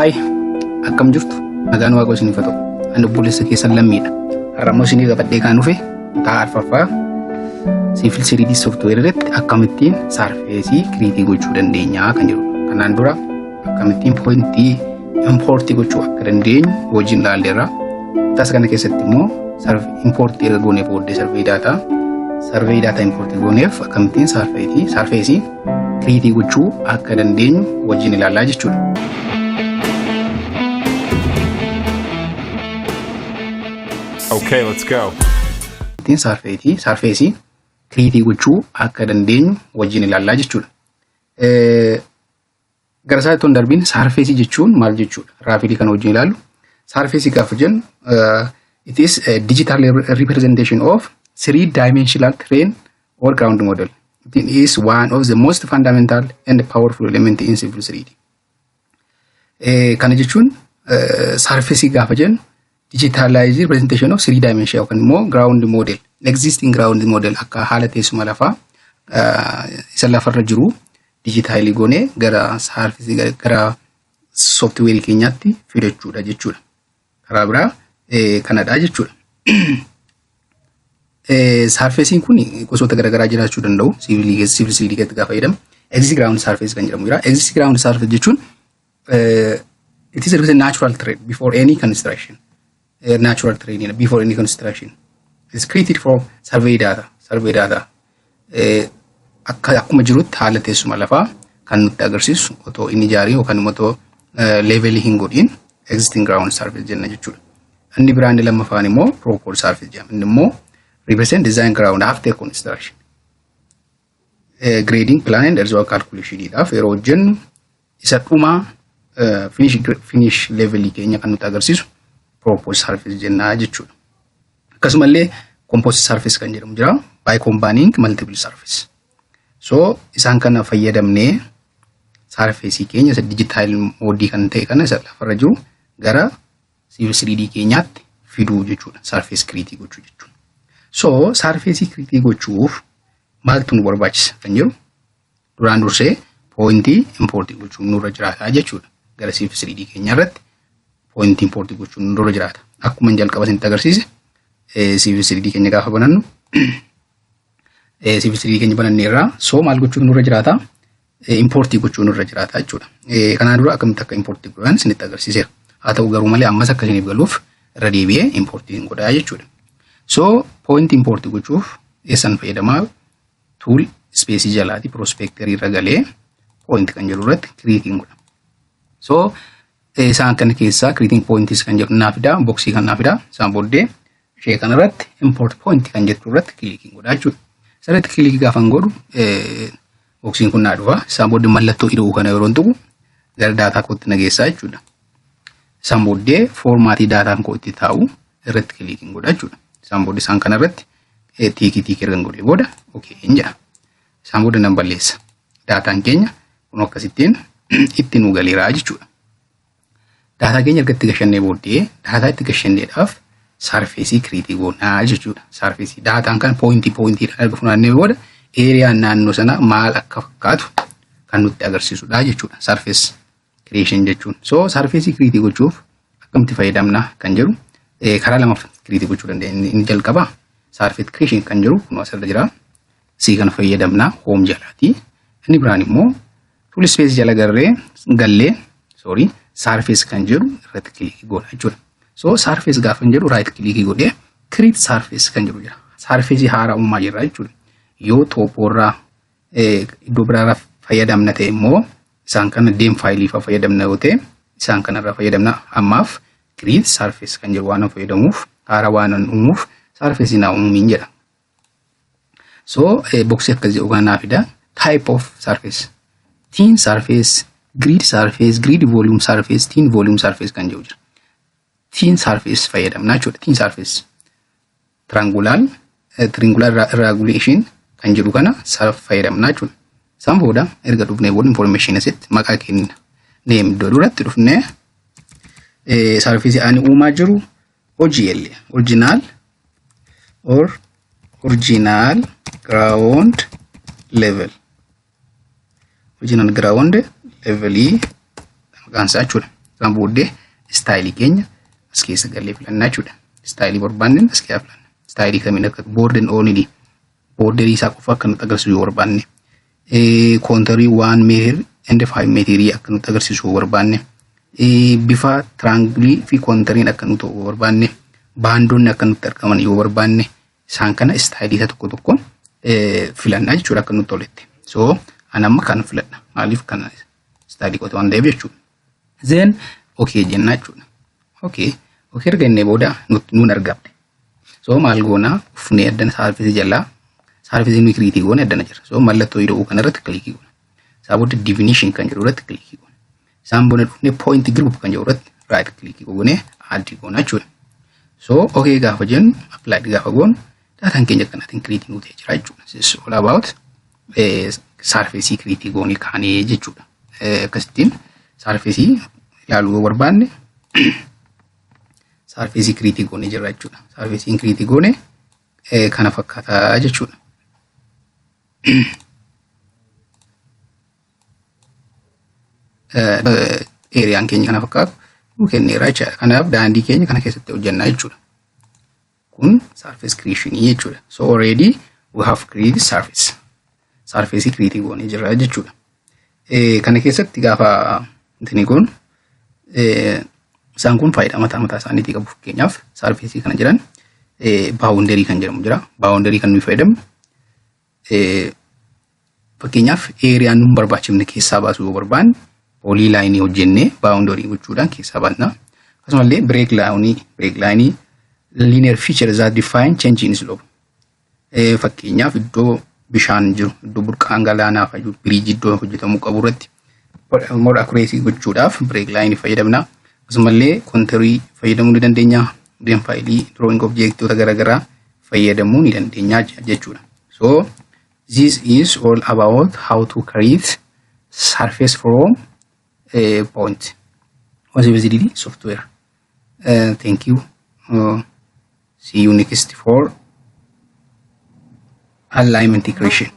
Hi, akkam jirtu? Nagaan Waaqoo isiniif haa ta'u. Ani obboleessa keessan Lammiidha. Har'a immoo isinii qabadhee kan dhufe kutaa arfaffaa Civil 3D software irratti akkamittiin surface create gochuu dandeenya kan jedhudha. Kanaan dura akkamittiin pointii import gochuu akka dandeenyu wajjin ilaalleerra. Kutaa kana keessatti immoo import erga goonee booddee survey data import gooneef akkamittiin surface create gochuu akka dandeenyu wajjin ilaallaa jechuudha. Okay, let's go. Ittiin surface create gochuu akka dandeenyu wajjin ilaallaa jechuudha. Gara isaatti hin darbiin, surface jechuun maal jechuudha? Roughly kana wajjin ilaallu. Surface gaafa jennu, it is a digital representation of three dimensional terrain or ground model. It is one of the most fundamental and powerful element in Civil 3D. Kana jechuun, surface gaafa jennu, digitalized representation of three dimension yookaan immoo ground model, existing ground model, akka haala teessuma lafaa isa lafarra jiru digital goonee gara surface, gara software keenyaatti fidachuudha jechuudha. Karaa biraa kanadha jechuudha. Surfaceiin kun gosoota garaagaraa jiraachuu danda'u. Civil 3D keessatti gaafa fayyadamu. Existing ground surface kan jedhamu jira. Existing ground surface jechuun it is a natural terrain before any construction. Natural terrain before any construction. It's created from survey data. Survey data. Akka akkuma jirutti haala teessuma lafaa kan nutti agarsiisu, otoo inni ijaarii yookaan immoo otoo level hin godhin, existing ground surface jenna jechuudha. Inni biraan inni lammaffaan immoo proposed surface jedhama. Inni immoo represent design ground after construction. Grading plan and earthwork calculation dhaaf yeroo hojjennu, isa dhumaa finish level keenya kan nutti agarsiisu proposed surface jennaa jechuudha. Akkasumallee composite surface kan jedhamu jira, by combining multiple surface. So isaan kana fayyadamnee surface keenya isa digital mode kan ta'e kana, isa lafarra jiru, gara Civil 3D keenyaatti fiduu jechuudha. Surface create gochuu jechuudha. So surface create gochuuf maaltu nu barbaachisa kan jiru, duraan dursee pointii import gochuun nurra jiraata jechuudha. Gara Civil 3D keenya irratti pointii import gochuun nurra jiraata. Akkuma jalqaba isinitti agarsiise, Civil 3D keenya gaafa banannu, Civil 3D keenya bananne irraa, so maal gochuun nurra jiraata? Import gochuun nurra jiraata jechuudha. Kanaan dura akkamitti akka import godhan isinitti agarsiiseera. Haa ta'u garuu malee, ammas akka isiniif galuuf irra deebi'ee import godhaa jechuudha. So point import gochuuf eessan fayyadamaa? Tool space jalaati prospector irra galee point kan jedhu irratti clickiin godha. So isaan kana keessaa creating points kan jedhu naa fidaa, boxii kan naa fidaa. Isaan booddee ishee kanarratti import point kan jettu irratti clickiin godha jechuudha. Isarratti click gaafan godhu, boxiin kun naa dhufa. Isaan booddee mallattoo ida'uu kana yeroo tuqu, gara data kootti na geessaa jechuudha. Isaan booddee format dataan koo itti taa'u irratti clickiin godha jechuudha. Isaan booddee isaan kanarratti tick tick ergan godhee booda, okay hin jedha. Isaan booda nan balleessa. Dataan keenya kun akkasittiin itti nu galeeraa jechuudha. Data keenya erga itti gashannee booddee, data itti gashanneedhaaf surface create goonaa jechuudha. Surface dataan kan pointii pointiidhaan erga funaannee booda, areaan naannoo sana maal akka fakkaatu kan nutti agarsiisudha jechuudha. Surface creation jechuun. So surface create gochuuf akkamitti fayyadamna kan jedhu, karaa lama create gochuu dandeenya. Inni jalqabaa surface creation kan jiru kun asirra jira. Sii kana fayyadamna home jalaati. Inni biraan immoo tool space jala garree gallee, sorry, surface kan jedhu irratti click goona jechuudha. So surface gaafa jedhu, right click godhee create surface kan jedhu jira. Surface haaraa uumaa jirra jechuudha. Yoo topoorraa iddoo biraarraa fayyadamna ta'e immoo, isaan kana DEM file fa'aa fayyadamna yoo ta'e, isaan kanarraa fayyadamna. Ammaaf create surface kan jedhu waan fayyadamuuf, haaraa waan uumuuf, surface naa uumiin jedha. So boxii akkas jedhu kana naa fida. Type of surface. Thin surface, grid surface, grid volume surface, thin volume surface kan jedhu jira. Thin surface fayyadamna jechuudha. Thin surface. Triangular regulation kan jedhu kana fayyadamna jechuudha. Isaan booda erga dhufnee booda, information asitti maqaa kenna. Name iddoo duratti dhufnee, surface ani uumaa jiru OGL, original or original ground level, original ground levelii maqaan isaa jechuudha. Isaan booddee style keenya as keessa galee filannaa jechuudha. Style barbaanneen as keessa filanna. Style kamiin akka border only, borderii isaa qofa akka nutti agarsiisu yoo barbaanne, contour 1 meter and 5 meterii akka nutti agarsiisu yoo barbaanne, bifa triangle fi contouriin akka nuti ta'u yoo barbaanne, bandoonni akka nutti argaman yoo barbaanne, isaan kana style isaa tokko tokkoon filannaa jechuudha akka nutti toletti. So ani amma kan filadha. Maaliif kana style qote waan ta'eef jechuudha. Then okay jennaa jechuudha. Okay, erga innee booda nuun argamne. So maal goonaa? Ufnee addana surface jalaa surface nuyi create goone addana jira. So mallattoo ida'uu kanarratti click goona. Isaa booda definition kan jedhu irratti click goona. Isaan booda dhufnee point group kan jedhu irratti right click goonee add goona jechuudha. So okay gaafa jennu, apply gaafa goonu, daataan keenya akkanaatiin create nuu ta'ee jira jechuudha. This is all about surface create goonee kaanee jechuudha. Akkasittiin surface ilaaluu yoo barbaanne surface create goonee jira jechuudha. Surfaceiin create goone kana fakkaataa jechuudha. Areaan keenya kana fakkaatu nu kenneera jechuudha. Kanaaf daandii keenya kana keessatti hojjannaa jechuudha. Kun surface creation jechuudha. So already we have created surface. Surface create goonee jira jechuudha. Kana keessatti gaafa intini kun isaan kun faayidaa mataa mataa isaaniitii qabu. Fakkeenyaaf surface kana jiran boundary kan jedhamu jira. Boundary kan nuyi fayyadamnu fakkeenyaaf areaan nu barbaachifne keessaa baasuu yoo barbaanne polyline hojjennee boundary gochuudhaan keessaa baasna. Akkasumallee break line, linear feature that define change in slope. Fakkeenyaaf iddoo bishaan jiru, iddoo burqaan galaanaa fa'a jiru, bridge iddoo hojjetamuu qabu irratti more accuracy gochuudhaaf break line fayyadamna. Akkasumallee contour fayyadamuu ni dandeenya. DEM file, drawing objectoota garaagaraa fayyadamuu ni dandeenya jechuudha. So this is all about how to create surface from a point on Civil 3D software. Thank you. See you next for alignment creation.